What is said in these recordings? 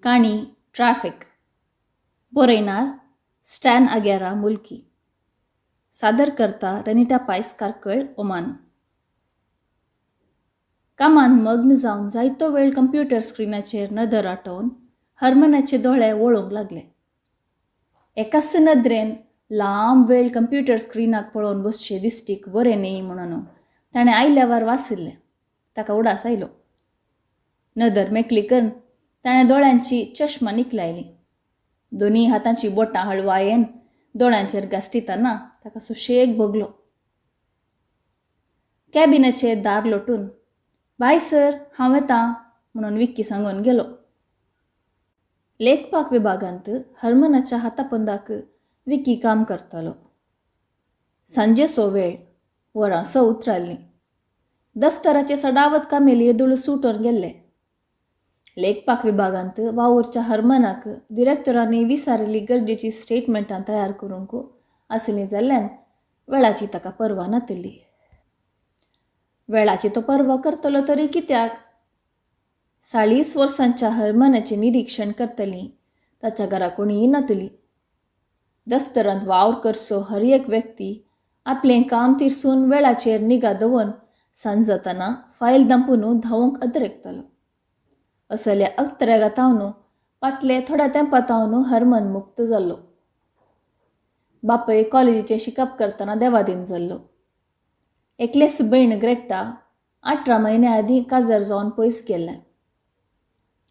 काणी ट्रॅफिक. बरयणार स्टॅन आगेरा, मुल्की. सादर करता रेनिटा पायस, कार्कळ, ओमान. कामान मग्न जावन जायतो वेळ कंप्युटर स्क्रिनाचेर नदर आटोवन हरमनाचे दोळे वळोवंक लागले. एकाच नदरेन लांब वेळ कंप्युटर स्क्रिनाक पळोवन बसचे दिश्टीक बरें न्ही म्हणून ताणें आयल्यावर वाचिल्लें. ताका उडास आयलो. नदर मेकळी करून ताणें दोळ्यांची चश्मा निकलायली. दोनी हातांची बोटां हळवायेन दोळ्यांचेर गास्टिताना ताका सुशेग भोगलो. कॅबिनाचें दार लोटून बाय सर, हांव येता म्हणून विक्की सांगून गेलो. लेखपाक विभागांत हरमनाच्या हातापंदाक विकी काम करतालो. सांजेचो वेळ, वरां स उतराल्लीं. दफ्तराचे सडावत कामेली येदोळ सुटोन गेल्ले. लेखपाक विभागांत वावुरच्या हरमनाक डिरेक्टरांनी विसारिल्ली गरजेची स्टेटमेंटां तयार करूंक आसलीं जाल्ल्यान वेळाची ताका पर्वा नातिल्ली. वेळाची तो पर्वा करतलो तरी कित्याक? 40 वर्सांच्या हरमनाचें निरीक्षण करतलीं ताच्या घरा कोणीय नातली. दफ्तरांत वावर करचो हर एक व्यक्ती आपलें काम तिरसून वेळाचेर निगा दवरून सांज जातना फायल दांपून धांवूंक अदरेकतालो. असल्या अत्रेगातावन फाटले थोड्या तेंपातावन हरमन मुक्त जाल्लो. बापय कॉलेजीचें शिकप करतना देवादीन जाल्लो. एकलेच भयण ग्रेट्टा 18 म्हयन्या आदीं काजार जावन पयस गेल्लें.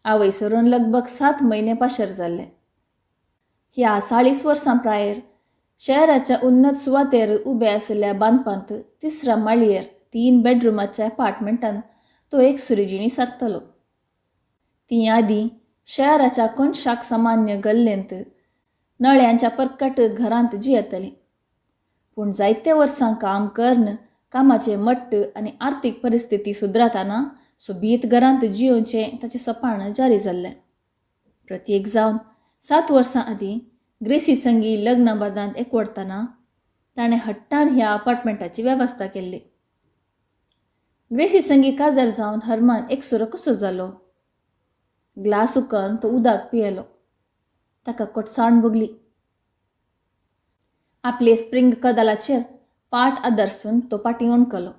आवय सरून लगभग 7 म्हयने पाशर जाल्ले. ह्या 40 वर्सां प्रायेर शहराच्या उन्नत सुवातेर उबे आशिल्ल्या बांदपांत तिसऱ्या माळयेर 3 बेडरुमाच्या अपार्टमेंटान तो एक सुरिजिणी सारतालो. ती आदीं शहराच्या कोनशाक सामान्य गल्लेंत नळ्यांच्या परकट घरांत जियेताली. पूण जायते वर्सां काम करून कामाचें मट्ट आनी आर्थीक परिस्थिती सुदरातना सोबीत घरांत जियोवचें ताचें सपाण जारी जाल्लें. प्रत्येक जावन 7 वर्सां आदीं ग्रेसी संगी लग्न बादांत एकवडतना ताणें हट्टान ह्या अपार्टमेंटाची वेवस्था केल्ली. ग्रेसी संगी काजार जावन हरमान एकसुरो कसो जालो? ग्लास उकन तो उदक पियेलो. ताका कोटसाण भोगली. आपले स्प्रिंग कदालाचेर पाट आदर्सून तो पाटी ओणकलो.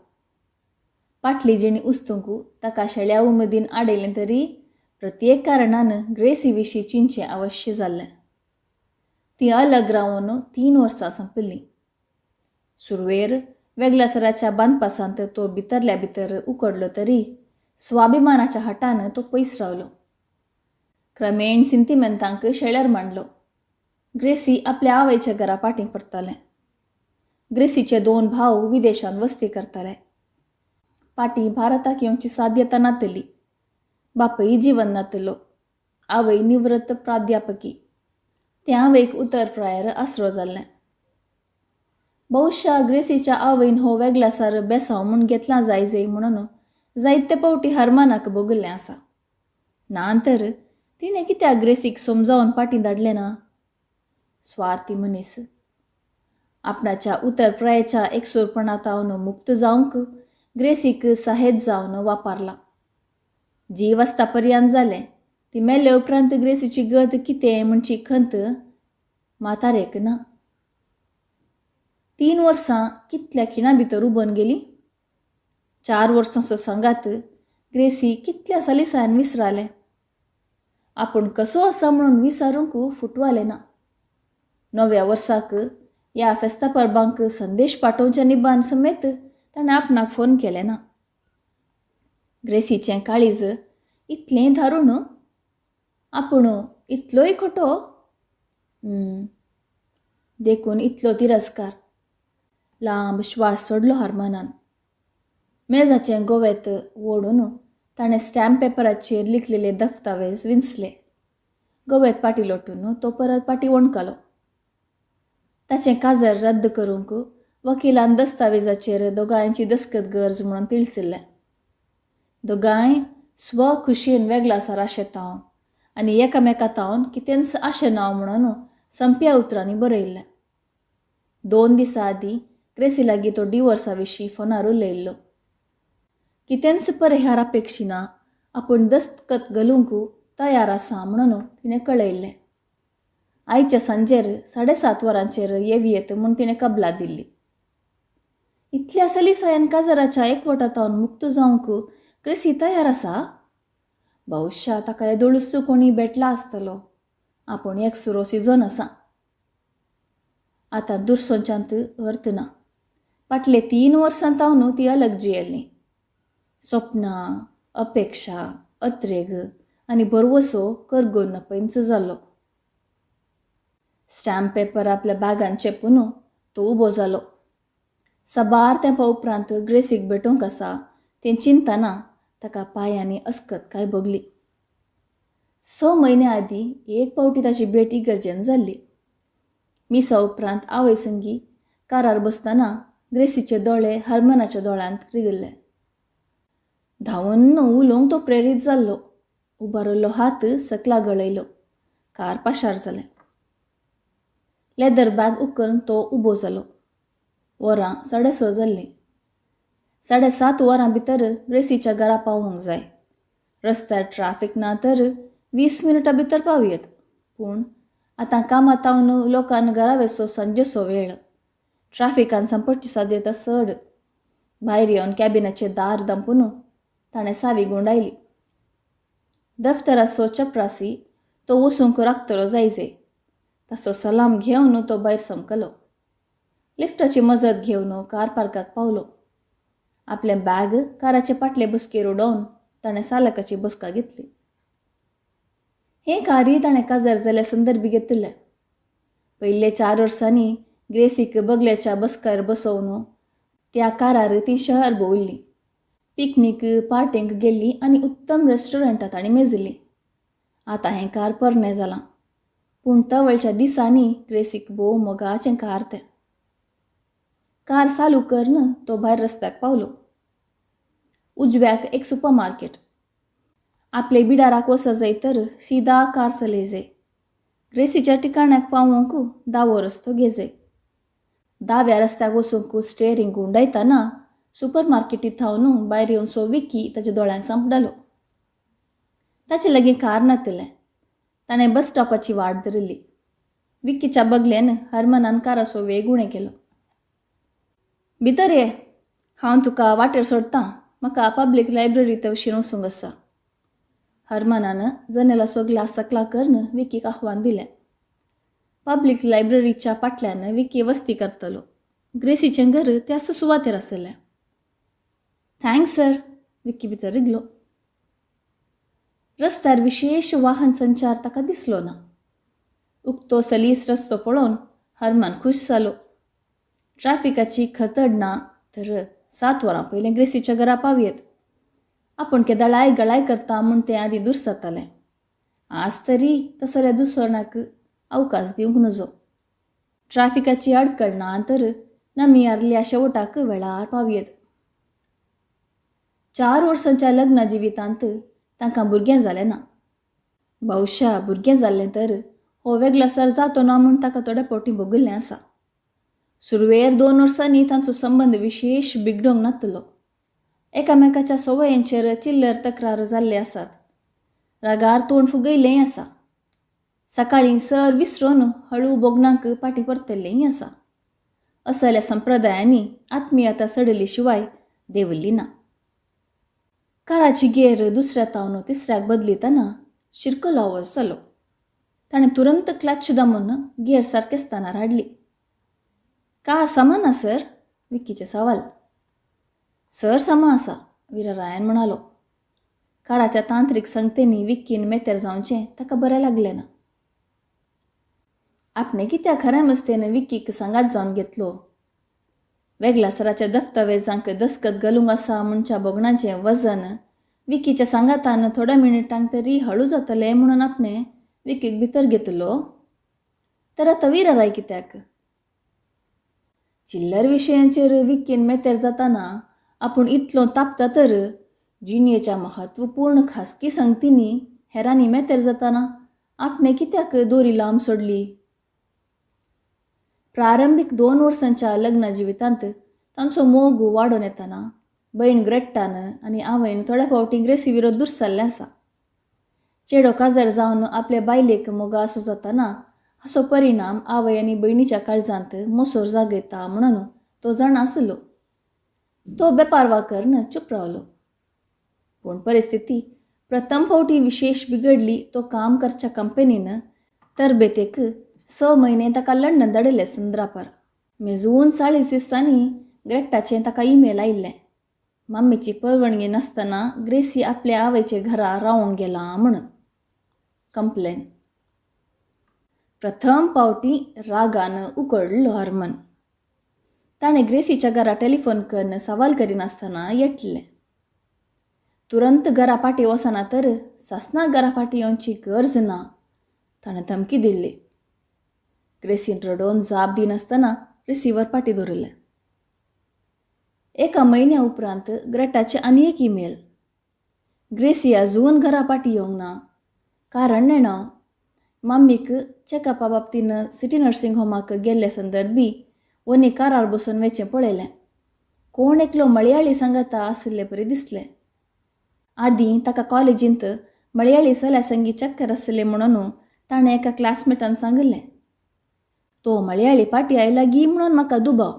पाटली जिणी उस्तूंक ताका शेळ्या उमेदीन आडयलें तरी प्रत्येक कारणान ग्रेसी विशीं चिंतचें अवश्य जाल्लें. ती अलग रावन 3 वर्सां संपिल्लीं. सुरवेर वेगळ्यासराच्या बांदपासांत तो भितरल्या भितर उकडलो तरी स्वाभिमानाच्या हटान तो पयस रावलो. क्रमेण सिंतिमेंतांक शेळ्यार मांडलो. ग्रेसी आपल्या आवयच्या घरा पाटीं पडटालें. ग्रेसीचे 2 भाव विदेशांत वस्ती करताले. पाटी भारताक येवची साध्यता नातली. बापय जिवन नातलो. आवय निवृत्त प्राध्यापकी. ते आवयक उतर प्रायर आसरो जाल्लें. बहुशा ग्रेसीच्या आवयन हो वेगळासार बेसांव म्हूण घेतला जाय जाय म्हणून जायते पावटी हरमानाक भोगल्लें आसा. ना तर तिणें कित्याक ग्रेसीक समजावन पाटी धाडलें ना? स्वार्थी मनीस आपणाच्या उतर प्रायच्या एकसुरपणातावन मुक्त जावंक ग्रेसीक साहेत जावन वापरला. जीव आसता पर्यंत जालें. ती मेले उपरांत ग्रेसीची गत कितें म्हणची खंत म्हातारेक ना. 3 वर्सां कितल्या खिणा भितर उबोन गेली. 4 वर्सांचो सांगात ग्रेसी कितल्या सालिसान विसरालें. आपूण कसो आसा म्हणून विसारूंक फुटवालें ना. नव्या वर्साक ह्या फेस्ता परबांक संदेश पाठोवच्या निबान समेत ताणें आपणाक फोन केलें ना. ग्रेसीचें काळीज इतलें धारून, आपूण इतलोय खोटो, देखून इतलो तिरस्कार. लांब श्वास सोडलो हरमनान. मेजाचें गोवेत ओडून ताणें स्टॅम्प पेपराचेर लिखलेले दफ्तावेज विंचले. गोवेत पाटी लोटून तो परत पाटी वणकलो. ताचें काजर रद्द करूंक वकिलान दस्तावेजाचेर दोगांयची दस्कत गरज म्हणून तिळसिल्लें. दोगांय स्वखुशयेन वेगळासार आशेतांव आनी एकामेका तावन कितेंच आशेनाव म्हणून संप्या उतरांनी बरयल्लें. 2 दिसां आदीं ग्रेसी लागीं तो डिवोर्सा विशीं फोनार उलयल्लो. कितेंच परिहार अपेक्षिना, आपूण दस्तखत घालूंक तयार आसा म्हणून तिणें कळयल्लें. आयच्या सांजेर 7:30 वरांचेर येवयेत म्हूण तिणें कबला दिल्ली. इतल्या सलीसायन काजराच्या एकवटांत मुक्त जावंक ग्रेसी तयार आसा. बहुशा ताका येदोळूच कोणी भेटला आसतलो. आपूण एकसुरो सिजोन आसा. आतां दुरसोंच्यांत अर्थ ना. फाटले 3 वर्सां तावन ती अलग जियेल्ली. स्वप्नां, अपेक्षा, अत्रेग आनी भरवसो करगून पैंच जालो. स्टॅम्प पेपर आपल्या बॅगान चेपून तो उबो जालो. साबार तेंपा उपरांत ग्रेसीक भेटोवंक आसा तें चिंतना ताका पांयांनी अस्कत काय भोगली. 6 म्हयन्या आदीं एक फावटी ताची भेट इगर्जेन जाल्ली. मिसा उपरांत आवय संगी कारार बसतना ग्रेसीचे दोळे हरमनाच्या दोळ्यांत रिगिल्ले. धांवन उलोवंक तो प्रेरीत जाल्लो. उबारिल्लो हात सकला गळयलो. कार पाशार जालें. लेदर बॅग उखलून तो उबो जालो. वरां 6:30 जाल्लीं. 7:30 वरां भितर ग्रेसीच्या घरा पावूंक जाय. रस्त्यार ट्राफीक ना तर 20 मिनटां भितर पावयेत. पूण आतां कामातावन लोकान घरा वेचो सांजेचो वेळ. ट्राफिकान सांपडची साध्यता चड. भायर येवन कॅबिनाचें दार दांपून ताणें सावी गुंडायली. दफ्तराचो चपरासी तो वचूंक राखतलो जायजे. ताचो सलाम घेवन तो भायर समकलो. लिफ्टाची मजत घेवन कार पार्काक पावलो. आपलें बॅग काराचे पाटले बसकेर उडोवन ताणें सालकाची बसका घेतली. हें कार्य ताणें काजार जाल्या संदर्भी घेतिल्लें. पयले 4 वर्सांनी ग्रेसीक बगल्याच्या बसकार बसोवन त्या कारार ती शहर भोंवल्ली. पिकनीक पार्टेंक गेल्ली आनी उत्तम रेस्टॉरंटात ताणें मेजिल्ली. आतां हें कार पोरणें जालां, पूण तवळच्या दिसांनी ग्रेसीक भोव मोगाचें कार तें. कार चालू करून तो भायर रस्त्याक पावलो. उजव्याक एक सुपर मार्केट. आपले बिडाराक वचत जाय तर सीधा कार चलय जाय. ग्रेसीच्या ठिकाण्याक पावोवंक दावो रस्तो घेजय. दाव्या रस्त्याक वचूंक स्टेरींग गुंडायतना सुपर मार्केटीत थावन भायर येवन सो विकी ताच्या दोळ्यांक सांपडालो. ताचे लागीं कार नातिल्लें. ताणें बस स्टॉपाची वाट धरिल्ली. विकीच्या बगल्यान हरमनान काराचो वेग उणें केलो. भितर ये, हांव तुका वाटेर सोडटां. म्हाका पब्लीक लायब्ररी तवशीन वचूंक आसा. हरमनान जनेलाचो ग्लास सकला करून विकीक आव्हान दिलें. पब्लीक लायब्ररीच्या फाटल्यान विकी वस्ती करतलो. ग्रेसीचें घर त्याच सुवातेर आशिल्लें. Thanks sir, Vicky भितर रिगलो. रस्त्यार विशेश वाहन संचार ताका दिसलो ना. उक्तो सलीस रस्तो पळोवन हरमन खूश जालो. ट्रॅफिकाची खतड ना तर 7 वरां पयलीं ग्रेसीच्या घरा पावयेत. आपूण केदळाय गळाय करता म्हूण तें आदीं दुरसतालें. आज तरी तसल्या दुसरणाक अवकाश दिवंक नजो. ट्रॅफिकाची अडकळ ना तर नमी आरल्या शेवटाक वेळार पावयेत. 4 वर्सांच्या लग्न जिवितांत तांकां भुरगें जालें ना. बहुशा भुरगें जाल्लें तर हो वेगळो सर जातो ना म्हूण ताका थोड्या फावटी भोगिल्लें आसा. सुरवेर 2 वर्सांनी तांचो संबंद विशेश बिगडोवंक नातलो. एकामेकाच्या संवयांचेर चिल्लर तक्रार जाल्ले आसात. रागार तोंड फुगयल्लेंय आसा. सकाळीं सर विसरून हळू भोगणांक फाटीं परतल्लेंय आसा. असल्या संप्रदायांनी आत्मीयता चडली शिवाय देंवल्ली ना. काराची गेर दुसऱ्या तावन तिसऱ्याक बदलितना शिरकलो आवाज जालो. ताणें तुरंत क्लच दामून गेर सारके स्थानार हाडली. कार सामा ना सर? विकीचें सवाल. सर सामा आसा, विरारायन म्हणालो. काराच्या तांत्रीक संगतेनी विक्कीन मेतेर जावचें ताका बरें लागलें ना. आपणें कित्याक खऱ्या मस्तेन विक्कीक सांगात जावन घेतलो. वेगळ्या सराच्या दफ्तवेजांक दस्कत घालूंक आसा म्हणच्या भोगणाचें वजन विकीच्या सांगातान थोड्या मिनटांक तरी हळू जातलें म्हणून आपणें विकीक भितर घेतलो. तर आतां विराराय कित्याक? चिल्लर विशयांचेर विक्कीन मेतेर जाताना आपूण इतलो तापता तर जिणेच्या महत्वपूर्ण खासगी संगतींनी हेरांनी मेतेर जाताना आपणें कित्याक दोरी लांब सोडली? प्रारंभीक 2 वर्सांच्या लग्न जिवितांत तांचो मोग वाडोवन येतना भयण ग्रेट्टान आनी आवयन थोड्या फावटी ग्रेसी विरोध दुरसाल्लें आसा. चेडो काजार जावन आपले बायलेक मोगासो जाताना हाचो परिणाम आवय आनी भयणीच्या काळजांत मोसोर जागयता म्हणून तो जाणा आसलो. तो बेपारवा करून चूप रावलो. पूण परिस्थिती प्रथम फावटी विशेष बिगडली तो काम करच्या कंपनीन तरबेतेक 6 म्हयने ताका लंडन धाडिल्लें संद्रापार. मेजून 40 दिसांनी ग्रेट्टाचें ताका ईमेल आयिल्लें, मम्मीची परवानगी नासतना ग्रेसी आपल्या आवयचे घरा रावंक गेलां म्हणून कंप्लेन. प्रथम पावटी रागान उकडलो हरमन. ताणें ग्रेसीच्या घरा टेलिफोन करून सवाल करिनासतना येटलें. तुरंत घरा फाटी वचना तर सासना घरा फाटी येवची गरज ना, ताणें धमकी दिल्ली. ग्रेसीन रडोवन जाप दिनासतना रिसिवर फाटी दवरिल्लें. एका म्हयन्या उपरांत ग्रेटाचें आनी एक ईमेल, ग्रेसी अजून घरा फाटी येवंक ना, कारण नेणा मम्मीक चॅकअपा बाबतीन सिटी नर्सिंग होमाक गेल्ले संदर्भी वनी कारार बसून वेचें पळयलें. कोण एकलो मळयाळी सांगाता आशिल्ले परी दिसलें. आदीं ताका कॉलेजींत मळयाळी चल्या संगी चक्कर आसले म्हणून ताणें एका क्लासमेटान सांगिल्लें. तो मळयाळी पाटी आयला गी म्हणून म्हाका दुबाव.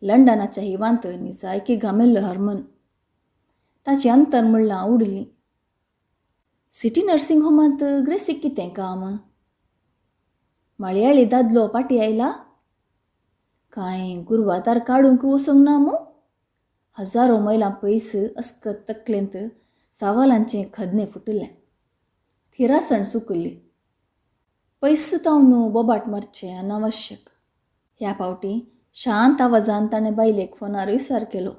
लंडनाच्या हिवांत निजायकी घामेल्लो हरमन. ताची अंतर म्हणलां उडली. सिटी नर्सिंग होमांत ग्रेसीक कितें काम? मळयाळी दादलो पाटी आयला कांय गुरवातार काडूंक वचूंक ना मू? हजारो मैलां पयस अस्कत तकलेंत सवालांचें खदनें फुटिल्लें. थिरासण सुकिल्ली. पयस तावन बोबाट मारचें अनावश्यक. ह्या फावटी शांत आवाजान ताणें बायलेक फोनार विचार केलो.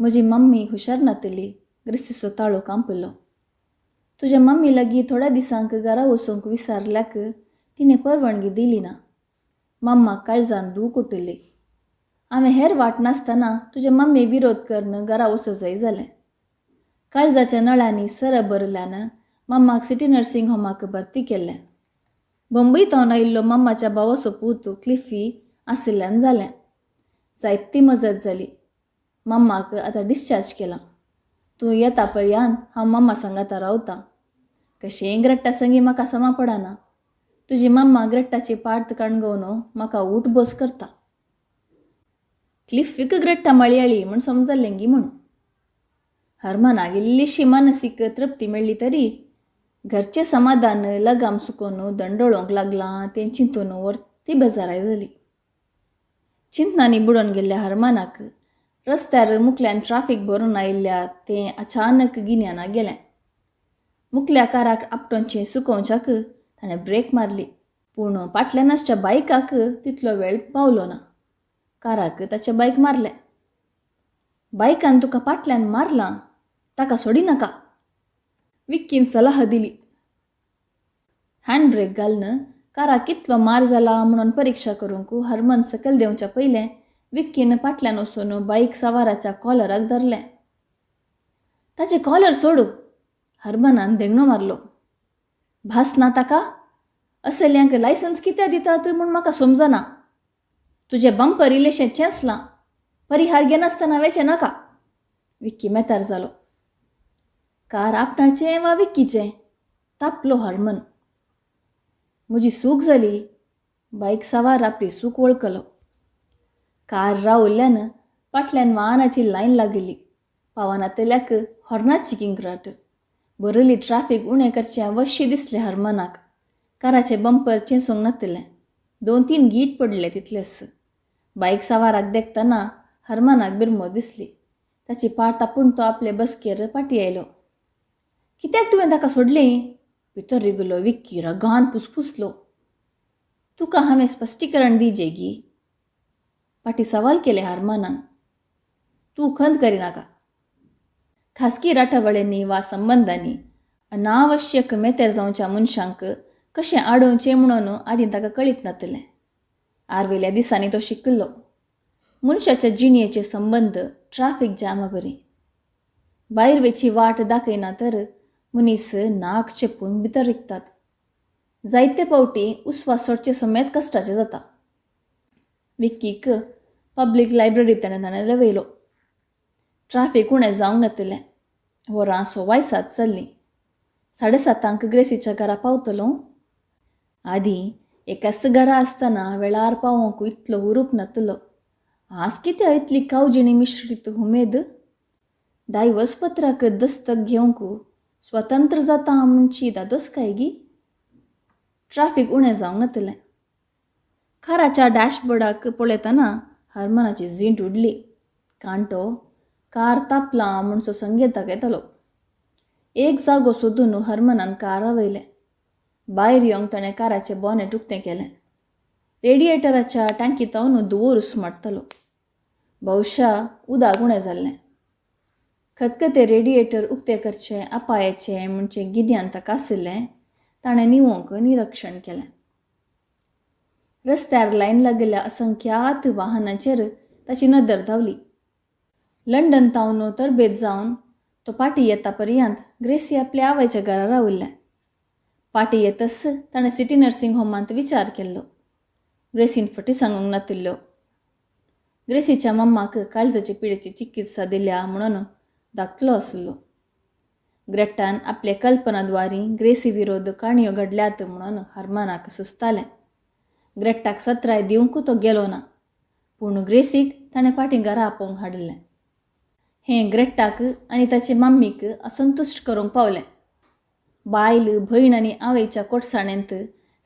म्हजी मम्मी हुशार नातली. ग्रेसीचो ताळो कांपिल्लो. तुज्या मम्मी लागीं थोड्या दिसांक घरा वचूंक विचारल्याक तिणें परवानगी दिली ना. मम्माक काळजान दूख उठिल्ली. हांवें हेर वाट नासतना तुज्या मम्मी विरोध करून घरा वचूं जाय जालें. काळजाच्या नळांनी सर भरिल्ल्यान मम्माक सिटी नर्सिंग होमाक भरती केल्लें. बंबई तावन आयिल्लो मम्माच्या भावाचो पूत क्लिफी आशिल्ल्यान जालें. जायती मजत जाली. मम्माक आतां डिस्चार्ज केलां. तूं येता पर्यंत हांव मम्मा सांगाता रावतां. कशेंय ग्रेट्टा संगी म्हाका समा पडना. तुजी मम्मा ग्रेट्टाची पाट काणगोवन म्हाका उठ बस करता. क्लिफीक ग्रेट्टा मळयाळी म्हूण समजलें गी म्हूण. हरमनाक इल्लीशी मानसीक तृप्ती मेळ्ळी तरी घरचें समाधान लगाम सुकोवन दंडोळोवंक लागलां तें चिंतून वर्ती बेजाराय जाली. चिंतनांनी बुडोवन गेल्ल्या हरमनाक रस्त्यार मुखल्यान ट्राफीक भरून आयिल्ल्या तें अचानक गिन्यानाक गेलें. मुखल्या काराक आपटोवचें सुकोवच्याक ताणें ब्रेक मारली, पूण फाटल्यान आसच्या बायकाक तितलो वेळ पावलो ना. काराक ताचें बायक मारलें. बायकान तुका फाटल्यान मारलां, ताका सोडिनाका, विक्कीन सलाह दिली. हँड ब्रेक घालून काराक कितलो मार जाला म्हणून परिक्षा करूंक हरमन सकयल देंवच्या पयलें विक्कीन फाटल्यान वचून बायक सवाराच्या कॉलराक धरलें. ताचें कॉलर सोडू, हरमनान धेंगणो मारलो. भास ना ताका? असल्यांक लायसन्स कित्याक दितात म्हूण म्हाका समजना. तुजें बंपर इल्लेशें चेंचलां, परिहार घेनासतना वेचें नाका. विक्की मेतार जालो. कार आपणाचें वा विक्कीचें? तापलो हरमन. म्हजी सूक जाली. बायक सवार आपली सूक वळखलो. कार रावल्ल्यान फाटल्यान वाहनाची लायन लागिल्ली. पावनातल्याक हॉर्नाची किंक्राट. बरयली ट्राफीक उणें करचें अवश्य दिसलें हरमनाक. काराचें बंपर चेंचूंक नातिल्लें. 2-3 गीट पडले तितलेच. बायक सवाराक देखतना हरमनाक बिरमो दिसली. ताची पाट तापून तो आपले बसकेर फाटी आयलो. कित्याक तुवें ताका सोडलें? भितर रिगलो विक्की रागान पुसपुसलो. तुका हांवें स्पश्टीकरण दिजेगी? फाटी सवाल केलें हरमनान. तूं खंत करिनाका. खासगी राटावळींनी वा संबंदांनी अनावश्यक मेतेर जावच्या मनशांक कशें आडोवचें म्हणून आदीं ताका कळीत नातलें. आर्विल्ल्या दिसांनी तो शिकिल्लो. मनशाच्या जिणेचे संबंद ट्राफीक जामा बरी. भायर वेची वाट दाखयना तर मनीस नाक चेपून भितर रिगतात. जायते फावटी उस्वास सोडचे समेत कश्टाचें जाता. विक्कीक पब्लीक लायब्ररी ताणें लेवयलो. ट्राफीक उणें जावंक नातिल्लें. वरां 7:15 जाल्लीं. 7:30 ग्रेसीच्या घरा पावतलो. आदीं एकाच घरा आसतना वेळार पावोंक इतलो हुरूप नातलो. आज कित्या इतली कावजिणी मिश्रीत हुमेद? डायवर्स पत्राक दस्तक घेवंक स्वतंत्र जाता म्हणची दादोसकाय गी? ट्राफीक उणें जावंक नातलें. काराच्या डॅशबोर्डाक पळयतना हरमनाची जींट उडली. कांटो कार तापला म्हणचो संगीत दाखयतालो. एक जागो सोदून हरमनान कार रावयलें. भायर येवंक ताणें काराचें बॉनेट उक्तें केलें. रेडिएटराच्या टांकींत धुंवर उस्माटतालो. बहुशा उदक उणें जाल्लें. खतखतें रेडिएटर उक्तें करचें अपायाचें म्हणचें गिन्यान ताका आशिल्लें. ताणें निवोंक निरक्षण केलें. रस्त्यार लायन लागिल्ल्या असंख्यात वाहनांचेर ताची नदर धांवली. लंडन तावन तरबेज जावन तो पाटी येता पर्यंत ग्रेसी आपल्या आवयच्या घरा राविल्लें. पाटी येतच ताणें सिटी नर्सिंग होमांत विचार केल्लो. ग्रेसीन फटी सांगूंक नातिल्ल्यो. ग्रेसीच्या मम्माक काळजाचे पिडेची चिकित्सा दिल्या म्हणून दाखलो आसलो. ग्रेट्टान आपले कल्पनाद्वारी ग्रेसी विरोध काणयो घडल्यात म्हणून हरमनाक सुचतालें. ग्रेट्टाक सत्राय दिवंक तो गेलो ना, पूण ग्रेसीक ताणें पाटी घरा आपोवंक हाडिल्लें. हें ग्रेट्टाक आनी ताचे मम्मीक असंतुश्ट करूंक पावलें. बायल, भयण आनी आवयच्या कोटसाणेंत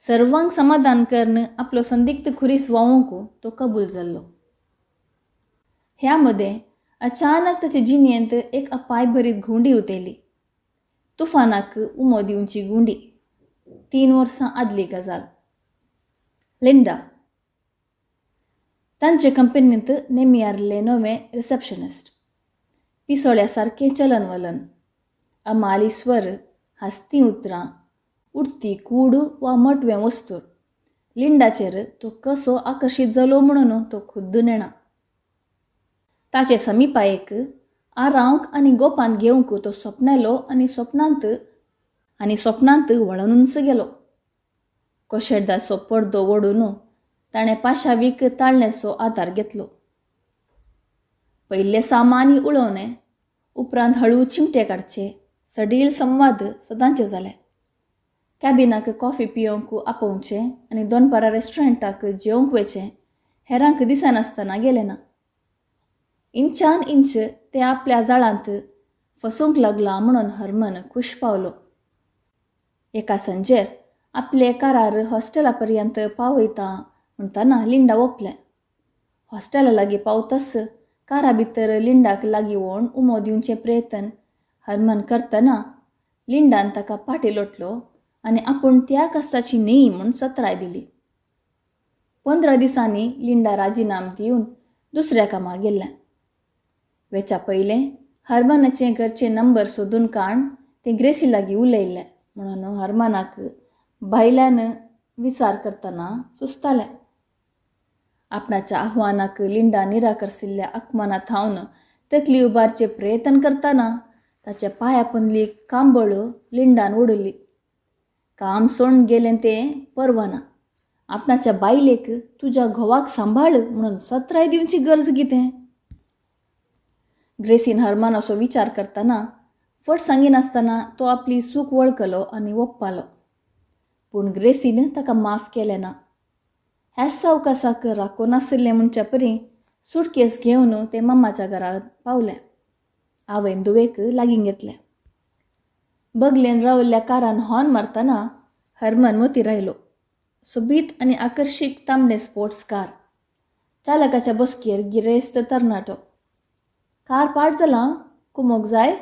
सर्वांक समाधान करून आपलो संदिग्ध खुरीस व्हांवूंक तो कबूल जाल्लो. ह्या मदें अचानक ताचे जिणेंत एक अपायभरीत घुंडी उतयली. तुफानाक उमो दिवची गुंडी. 3 वर्सां आदली गजाल. लिंडा तांचे कंपनींत नेमी आरले नवें रिसेप्शनिस्ट. पिसोळ्या सारकें चलनवलन, अमाली स्वर, हासतीं उतरां, उडती कूड वा मटवें वस्तूर. लिंडाचेर तो कसो आकर्शीत जालो म्हणून तो खुद्द नेणा. ताचे समीपायेक आरावंक आनी गोपांत घेवंक तो सपनेलो आनी सपनांत वळोनूच गेलो. कोशेर्दाचो पडदो ओडून ताणें पाशावीक ताळण्याचो आदार घेतलो. पयले सामानी उलोवणें, उपरांत हळू चिमटे काडचे, सडील संवाद सदांचे जाले. कॅबिनाक कॉफी पियोवंक आपोवचें आनी दोनपारा रेस्टॉरंटाक जेवंक वयचें हेरांक दिसनासतना गेलें ना. इंचान इंच ते आपल्या जाळांत फसोवंक लागला म्हणून हरमन खूश पावलो. एका सांजेर आपले कारार हॉस्टेला पर्यंत पावयता म्हणटना लिंडा ओपलें. हॉस्टेला लागीं पावताच कारा भितर लिंडाक लागीं वोण उमो दिवचें प्रयत्न हरमन करतना लिंडान ताका पाटी लोटलो आनी आपूण त्या कस्ताची न्ही म्हूण सत्राय दिली. 15 दिसांनी लिंडा राजिनाम दिवन दुसऱ्या कामाक गेल्लें. वेच्या पयलें हरमनाचें घरचे नंबर सोदून काण तें ग्रेसी लागीं उलयल्लें म्हणून हरमनाक भायल्यान विचार करतना सुचतालें. आपणाच्या आव्हानाक लिंडा निराकरसिल्ल्या अकमाना थावन तकली उबारचें प्रयत्न करतना ताच्या पांया पोंदली कांबळ लिंडान ओडली. काम सोडून गेलें तें परवाना, आपणाच्या बायलेक तुज्या घोवाक सांबाळ म्हणून सत्राय दिवची गरज कितें? ग्रेसीन हरमन असो विचार करतना फट सांगिनासतना तो आपली चूक वळखलो आनी ओप्पालो. पूण ग्रेसीन ताका माफ केलें ना. ह्याच सावकासाक राखून नाशिल्लें म्हणच्या परी सुटकेस घेवन तें मम्माच्या घरा पावलें. आवयन धुवेक लागीं घेतलें. बगलेन रावल्ल्या कारान हॉर्न मारतना हरमन मोती रायलो. सोबीत आनी आकर्शीक तांबडें स्पोर्ट्स कार. चालकाच्या बसकेर गिरेस्त तरणाटो. कार पाड जालां, कुमोक जाय?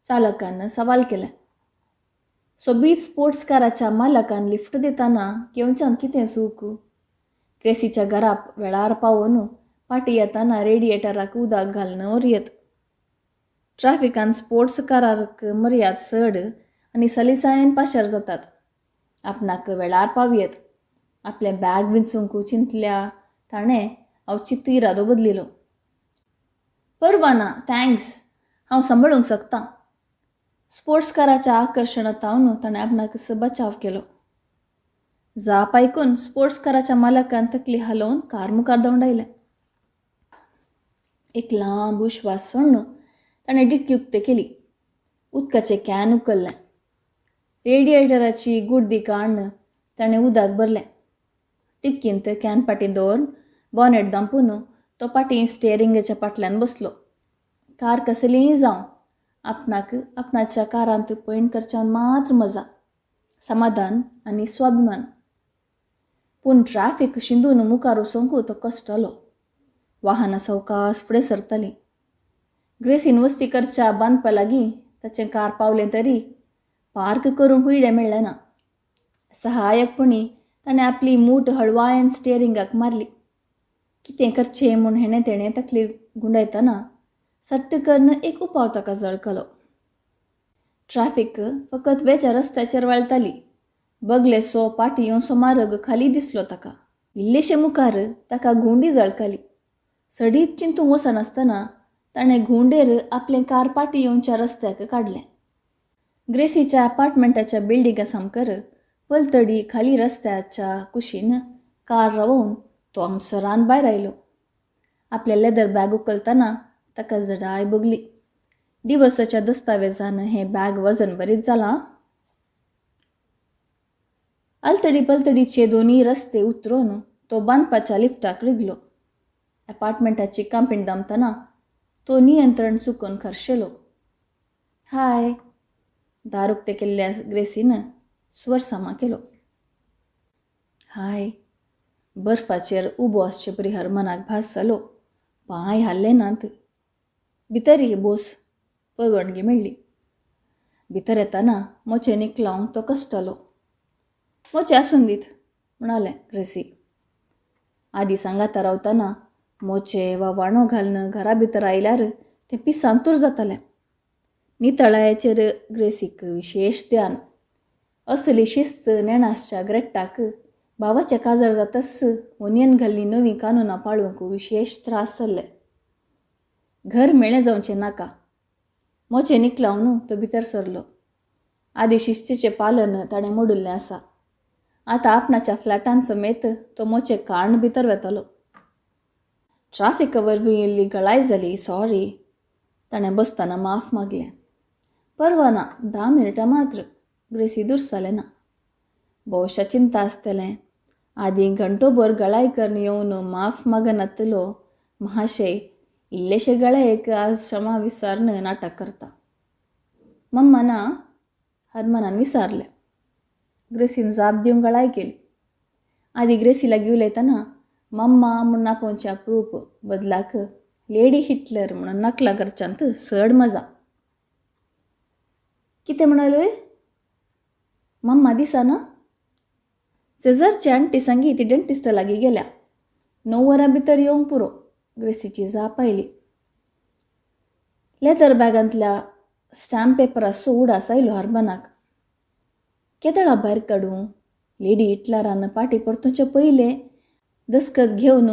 चालकान सवाल केलें. सोबीत स्पोर्ट्स काराच्या मालकान लिफ्ट दितना घेवच्यान कितें चूक? ग्रेसीच्या घरा वेळार पावोवन पाटी येतना रेडिएटराक उदक घालून ओरयत. ट्राफिकान स्पोर्ट्स काराक मर्याद चड आनी सलिसायेन पाशार जातात. आपणाक वेळार पावयत. आपलें बॅग विंचूंक चिंतल्या ताणें अवचित इरादो बदलिलो. परवाना, thanks, हांव सांबाळूंक शकतां. स्पोर्ट्स काराच्या आकर्शणांत तावन ताणें आपणाक बचाव केलो. जाप आयकून स्पोर्ट्स काराच्या मालकान तकली हालोवन कार मुखार धांवडायलें. एक लांब उश्वास सोडून ताणें डिक्की उक्ते केली. उदकाचें can उखल्लें. रेडिएटराची गुड्डी काडून ताणें उदक भरलें. टिक्कींत can पाटी दवरून बॉनेट दांपून तो पाटी स्टेअरिंगाच्या पाटल्यान बसलो. कार कसलीय जावं, आपणाक आपणाच्या कारांत पयण करच्यान मात्र मजा, समाधान आनी स्वाभिमान. पूण ट्रॅफिक शिंदून मुखार वचूंक तो कश्टलो. वाहनां सवकास फुडें सरतालीं. ग्रेसीन वस्ती करच्या बांदपा लागीं ताचें कार पावलें तरी पार्क करूंक इडें मेळ्ळें ना. सहायकपणी ताणें आपली मूठ हळवायन स्टियरिंगाक मारली. कितें करचें म्हूण हेणें तेणें तकली गुंडायतना सट्ट करून एक उपाव ताका जळकलो. ट्रॅफिक फकत वेच्या रस्त्याचेर वळताली. बगले सो पाटी येवसो मार्ग खाली दिसलो ताका. इल्लेशे मुखार ताका घुंडी जळकली. सडीत चिंतूंक वचनासतना ताणें घुंडेर आपलें कार पाटी येवच्या रस्त्याक काडलें. ग्रेसीच्या अपार्टमेंटाच्या बिल्डिंगा सामकार पलतडी खाली रस्त्याच्या कुशीन कार रावोवन तो आमसरान भायर आयलो. आपलें लेदर बॅग उखलतना ताका जडाय भोगली. डिवोर्साच्या दस्तावेजान हें बॅग वजन बरीच जालां. आलतडी पलतडीचे दोनूय रस्ते उतरून तो बांदपाच्या लिफ्टाक रिगलो. अपार्टमेंटाची कांपीण दामतना तो नियंत्रण चुकून खर्शेलो. हाय, दार उक्तें केल्ल्या ग्रेसीन स्वर सामा केलो. हाय. बर्फाचेर उबो आसचे परी हरमनाक भास जालो. पांय हाल्ले नात. भितर ही बोस परवणगी मेळ्ळी. भितर येतना मोचे निकलावंक तो कश्टलो. मोचे आसून दीत म्हणालें ग्रेसी. आदी सांगाता रावतना मोचे वा वाणो घालून घरा भितर आयल्यार तें पिसांतूर जातालें. नितळायेचेर ग्रेसीक विशेश ध्यान. असली शिस्त नेणासच्या ग्रेट्टाक भावाचें काजार जातच ओनियन घाल्ली नवीं कानुनां पाळूंक विशेश त्रास जाल्ले. घर मेळें जावचें नाका. मोचे निकलावन तो भितर सरलो. आदी शिस्तीचें पालन ताणें मोडिल्लें आसा. आतां आपणाच्या फ्लॅटान समेत तो मोचे काण भितर वेतालो. ट्राफिका वरवीं इल्ली गळाय जाली, सॉरी. ताणें बसतना माफ मागलें. परवा ना, 10 मिनटां मात्र. ग्रेसी दुरसालें ना. भोवशा चिंता आसतलें. आदीं घंटोभर गळाय करून येवन माफ मागनातलो महाशय इल्लेशे गळायेक आज क्षमा विसारून नाटक करता. मम्मा ना, हरमनान विसारलें. ग्रेसीन जाप दिवंक गळाय केली. आदीं ग्रेसी लागीं उलयतना मम्मा म्हूण आपोवचें अप्रूप बदलाक लेडी हिटलर म्हणून नकलां करच्यांत चड मजा. कितें म्हणालोय? मम्मा दिसना? सेजारची आण्टी सांगी ती डेंटिस्टा लागीं गेल्या. 9 वरां भितर येवंक पुरो. ग्रेसीची जाप आयली. लेदर बॅगांतल्या स्टॅम्प पेपराचो उडास आयलो हरमनाक. केदळा भायर काडूं? लेडी हिटलरान पाटी परतुचे पयलें दस्खत घेवन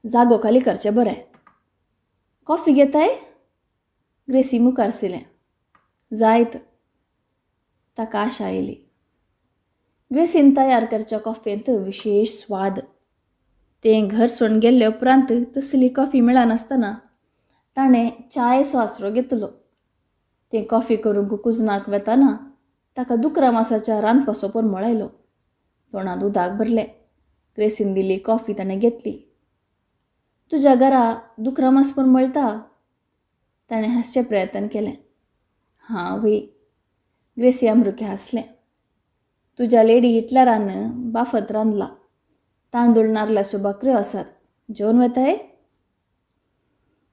जागो खाली करचें बरें. कॉफी घेताय? ग्रेसी मुखार सरलें. जायत. ताका आशा आयली. ग्रेसीन तयार करच्या कॉफयेंत विशेश स्वाद. तें घर सोडून गेल्ले उपरांत तसली कॉफी मेळनासतना ताणें चायेचो आसरो घेतलो. तें कॉफी करूंक कुजनाक वेतना ताका दुकरा मासाच्या रांदपाचो परमळ आयलो. तोंडांत उदक भरलें. ग्रेसीन दिल्ली कॉफी ताणें घेतली. तुज्या घरा दुकरा मास परमळटा? ताणें हांसचें प्रयत्न केलें. हां वय. ग्रेसी अमृकें हांसलें. तुज्या लेडी हिटलरान बाफत रांदला. तांदूळ नारलाच्यो भाकऱ्यो आसात. जेवन वेताय?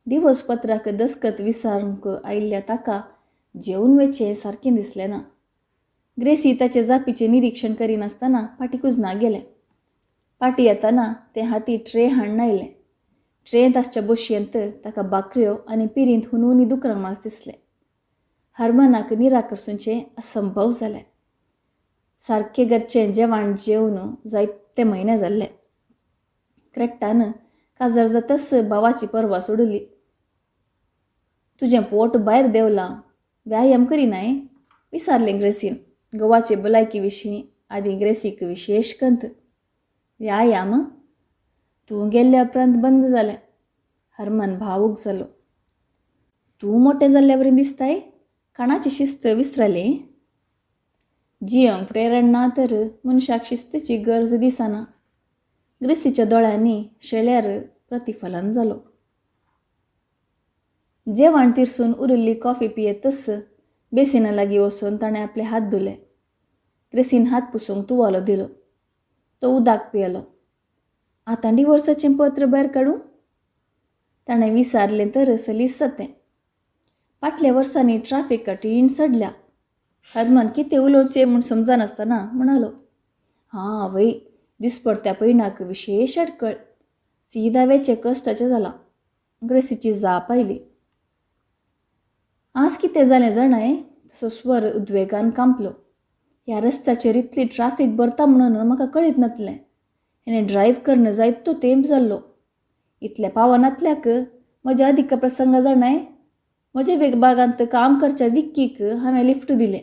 डिवोर्स पत्राक दस्खत विसारूंक आयिल्ल्या ताका जेवन वेचें सारकें दिसलें ना. ग्रेसी ताचे जापीचें निरिक्षण करिनासतना फाटी कुजनाक गेलें. पाटी येतना तें हाती ट्रे हाडून आयलें. ट्रेंत आसच्या बोशयेंत ताका भाकऱ्यो आनी पिरींत हुनहुनी दुकरा मास दिसलें. हरमनाक निराकरसूंचें असंभव जालें. सारकें घरचें जेवण जेवन जायते म्हयने जाल्ले. क्रेट्टान काजार जातच भावाची परवा सोडली. तुजें पोट भायर देंवलां, व्यायाम करिनाय? विचारलें ग्रेसीन. गोवाचे भलायकी विशीं आदीं ग्रेसीक विशेश कंत. व्यायाम तूं गेल्ल्या उपरांत बंद जालें. हरमन भावूक जालो. तूं मोटें जाल्ल्या वरी दिसताय? खाणाची शिस्त विसरली? जियोंक प्रेरण ना तर मनशाक शिस्तीची गरज दिसना. ग्रेसीच्या दोळ्यांनी शेळ्यार प्रतिफलन जालो. जेवण तिरसून उरिल्ली कॉफी पियेतच बेसिना लागीं वचून ताणें आपले हात धुले. ग्रेसीन हात पुसूंक तुवालो दिलो. तो उदक पियेलो. आतां डिवोर्साचें पत्र भायर काडूं? ताणें विसारलें तर सलीस जातें. फाटल्या वर्सांनी ट्राफीक कठीण चडल्या. हरमन कितें उलोवचें म्हूण समजनासतना म्हणालो, हां वय, दिसपडत्या पयणाक विशेश अडकळ. सीदा वेचें कश्टाचें जालां. ग्रेसीची जाप आयली. आज कितें जालें जाणाय? तसो स्वर उद्वेगान कांपलो. ह्या रस्त्याचेर इतली ट्राफीक भरता म्हणून म्हाका कळीत नासलें. हेणें ड्रायव्ह करणं जायतो तेंप जाल्लो. इतलें पावनातल्याक म्हज्या अधिक प्रसंग जाणाय? म्हज्या विभागांत काम करच्या विक्कीक हांवें लिफ्ट दिलें.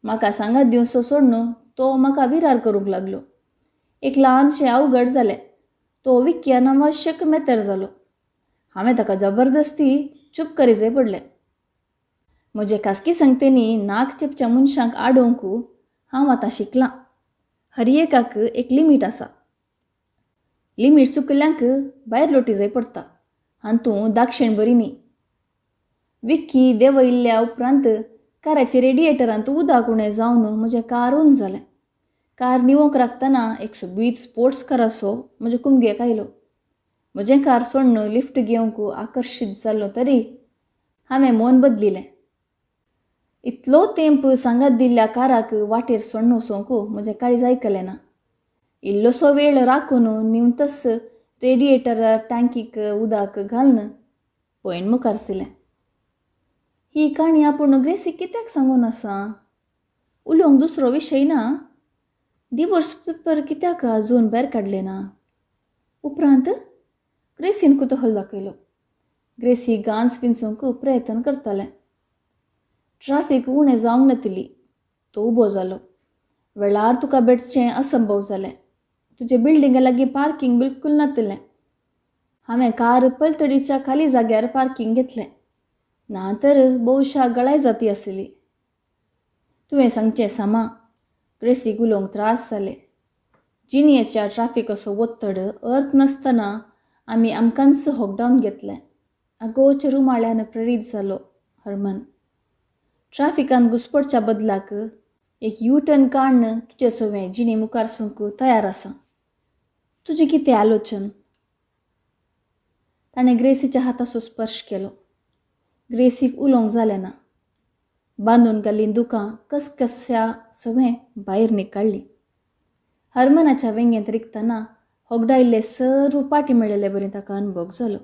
म्हाका सांगात दिवचो सोडून तो म्हाका विरार करूंक लागलो. एक ल्हानशें अवघड जालें. तो विक्की अनावश्यक मेतर जालो. हांवें ताका जबरदस्ती चूप करीजय पडलें. म्हजे खासगी संगतेनी नाक चेपच्या मनशांक आडोवंक हांव आतां शिकलां. हर एकाक एक लिमीट आसा. लिमीट चुकल्ल्यांक भायर लोटीजय पडटा. हातूंत दाक्षेण बरी न्ही. विक्की देंवयिल्ल्या उपरांत काराचे रेडिएटरांत उदक उणें जावन म्हजें कार उन जालें. कार निवोंक राखतना एक सोबीत स्पोर्ट्स काराचो म्हजे कुमगेक आयलो. म्हजें कार सोडून लिफ्ट घेवंक आकर्शीत जाल्लो तरी हांवें मन बदलिलें. इतलो तेंप सांगात दिल्ल्या काराक वाटेर सोडून वचोंक म्हजें काळीज आयकलें ना. इल्लोसो वेळ राखून निवतच रेडिएटर टँकीक उदक घालून पयण मुखार सरलें. ही काणी आपूण ग्रेसीक कित्याक सांगून आसा? उलोवंक दुसरो विशय ना? डिवोर्स पेपर कित्याक अजून भायर काडले ना? उपरांत ग्रेसीन कुतूहल दाखयलो. ग्रेसी गांज पिंजूंक प्रयत्न करतालें. ट्राफीक उणें जावंक नातिल्ली. तो उबो जालो. वेळार तुका भेटचें असंभव जालें. तुजे बिल्डिंगे लागीं पार्किंग बिलकूल नातिल्लें. हांवें कार पलतडीच्या खाली जाग्यार पार्किंग घेतलें. ना तर बहुशा गळाय जाती आसली. तुवें सांगचें सामा. ग्रेसीक उलोवंक त्रास जाले. जिणयेच्या ट्राफिकाचो ओत्तड अर्थ नासतना आमी आमकांच हॉकडावन घेतलें. आगोच्या रुमाळ्यान प्रेरीत जालो हरमन. ट्राफिकान घुसपडच्या बदलाक एक यू टर्न काडून तुजे सवें जिणे मुखार सरूंक तयार आसा. तुजें कितें आलोचन? ताणें ग्रेसीच्या हाताचो स्पर्श केलो. ग्रेसीक उलोवंक जालें ना. बांदून घाल्लीं दुकां कसकस्या सवें भायर निकाळ्ळीं. हरमनाच्या वेंगेंत रिगतना होगडायल्ले सर्व पाटी मेळिल्ले बरी ताका अनुभव जालो.